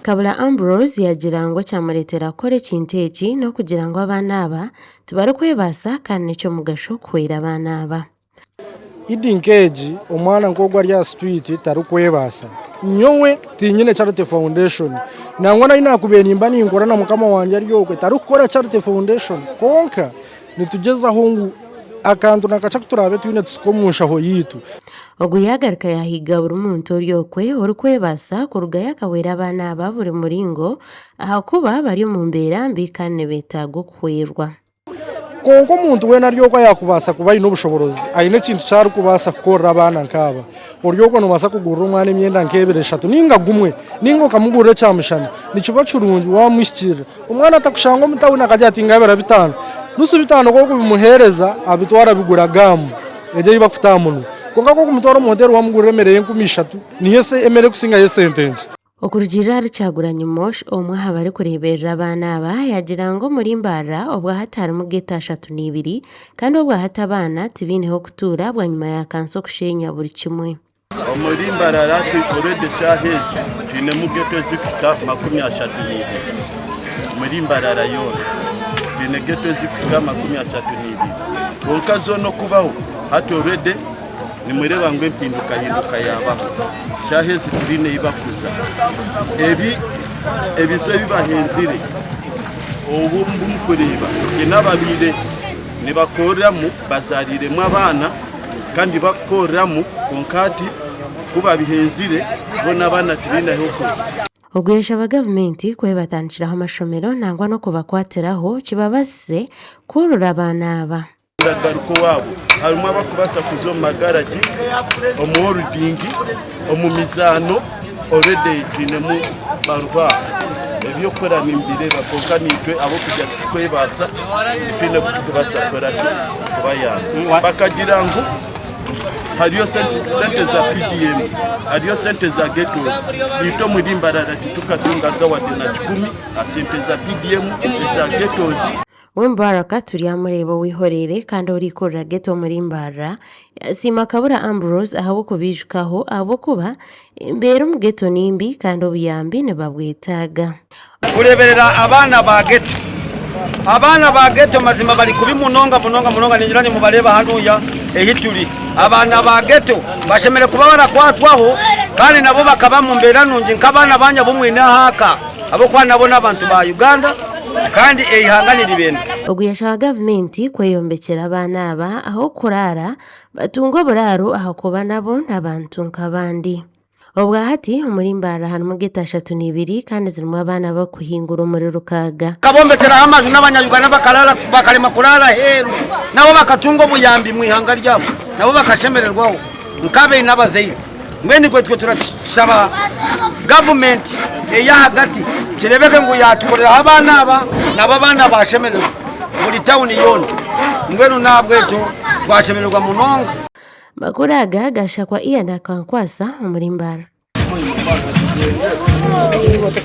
Kabula Ambrose yaagira ngu ekyamureetera kukora ekintu eki n'okugira ngu abaana aba tibarikwebaasa kandi n'eky'omugasho kuhwera abaana aba. Idi nk'egi omwana nk'ogu ari aha street tarikwebaasa. Nyowe tinyine charity foundation nangwa nahi nakubaire nimba ninkora na mukama wangye ari okwe tarikukora charity foundation kwonka nitugyezaho ngu akantu na kakye aku turaabe twine tusike omu nshaho yaitu. Ogu yaagaruka yaahiga buri muntu ori okwe orikwebaasa kurugayo akahwera abaana aba buri muringo ahakuba bari omu mbeera mbi kandi nibeetaaga okuhwerwa. Kwonka omuntu weena ari okwo yaakubaasa kuba aine obushoboorozi, aine ekintu eki arikubaasa kukorera abaana nk'aba, ori okwo noobaasa kugurira omwana emyenda nk'ebiri eshatu nainga gumwe, nainga okamugurira ekyamushana, nikiba kirungi waamuhikiirira. Omwana atakushanga omu tawuni akagira ati ngabira bitaano, nusu bitaano ku orikubimuheereza abitwara abigura gaamu egyo ei barikuta aha munwa. Kwonka ku orikumutwara omu hoteeri waamugurira emere y'enkumi ishatu, niyo emere erikusingayo esente nkye. Okurugiirira ahari Kyagulanyi Mosh, omwe aha barikureeberera abaana aba yaagira ngu omuri Mbarara obwahati harimu ghetto 32 kandi obwahati abaana tibaine h'okutuura bwanyima ya kanso kusheenya buri kimwe. Omuri Mbarara already eshaaha ezi twinemu ghetto ezirikuhika 32 omuri Mbarara yoona twine ghetto ezirikuhika 32 kwonka zoona okubaho hati already Nimureeba ngu empindukahinduka yaabaho. Shaaha ezi tibaine ei barikuza. Ebi ebizu ebi bahenzire obu obu murikureeba haine ababaire nibakoreramu bazaariiremu abaana kandi bakukoreramu kwonka hati ku babihenzire boona abaana tibaine ah'okuza. Ogu yashaba gavumenti kwebatandikiraho amashomero nangwa n'okubakwatiraho kibabaasise kworora abaana aba. Ndagaruka owaabo. Harimu abarikubaasa kuza omu magaragi, omu holding, omu mizaano, already twinemu baruho aho. Eby'okukora nimbireeba kwonka naitwe ahabw'okugira titurikwebaasa titwine oku turikubaasa kukora ki kubayamba. Bakagira ngu hariyo sente za PDM, hariyo sente za ghettos, itwe omuri Mbarara titukatungaga wadde na kikumi aha sente za PDM, eza ghettos. We Mubaraka Turyamureeba oweihoreire kandi oriikurira ghetto omuri Mbarara, yasiima Kabura Ambrose ahabw'okubiijukaho ahabw'okuba embeera omu ghetto ni mbi kandi obuyambi nibabwetaaga. Kureeberera abaana ba ghetto. Abaana ba ghetto mazima bari kubi munonga munonga munonga ningira nimubareeba hanuya ehi turi. Abaana ba ghetto bashemereire kuba barakwatwaho kandi nabo bakaba omu mbeera nungi nk'abaana abanyu abu mwine aha aka. Ahabw'okuba nabo n'abantu ba Uganda kandi eihanga niribenda. Ogu yashaba gavumenti kweyombekyera abaana aba ah'okuraara batunge oburaaro ahakuba nabo n'abantu nk'abandi. Obwahati omuri Mbarara harimu ghetto 32 kandi zirimu abaana barikuhingura omuri rukaaga. Bakabombekyeraho amaju n'abanya Uganda bakarema kuraara aheeru nabo bakatunga obuyambi omu ihanga ryabo nabo bakashemererwaho nk'abaine abazaire. Mbwenu itwe turashaba gavumenti ey'ahagati kireebeke ngu yaatukoreraho abaana aba nabo abaana baashemererwa buri tawuni yoona. Mbwenu n'ahabw'ekyo twashemererwa munonga. Amakuru aga gashakwa Ian Akankwasa omuri Mbarara.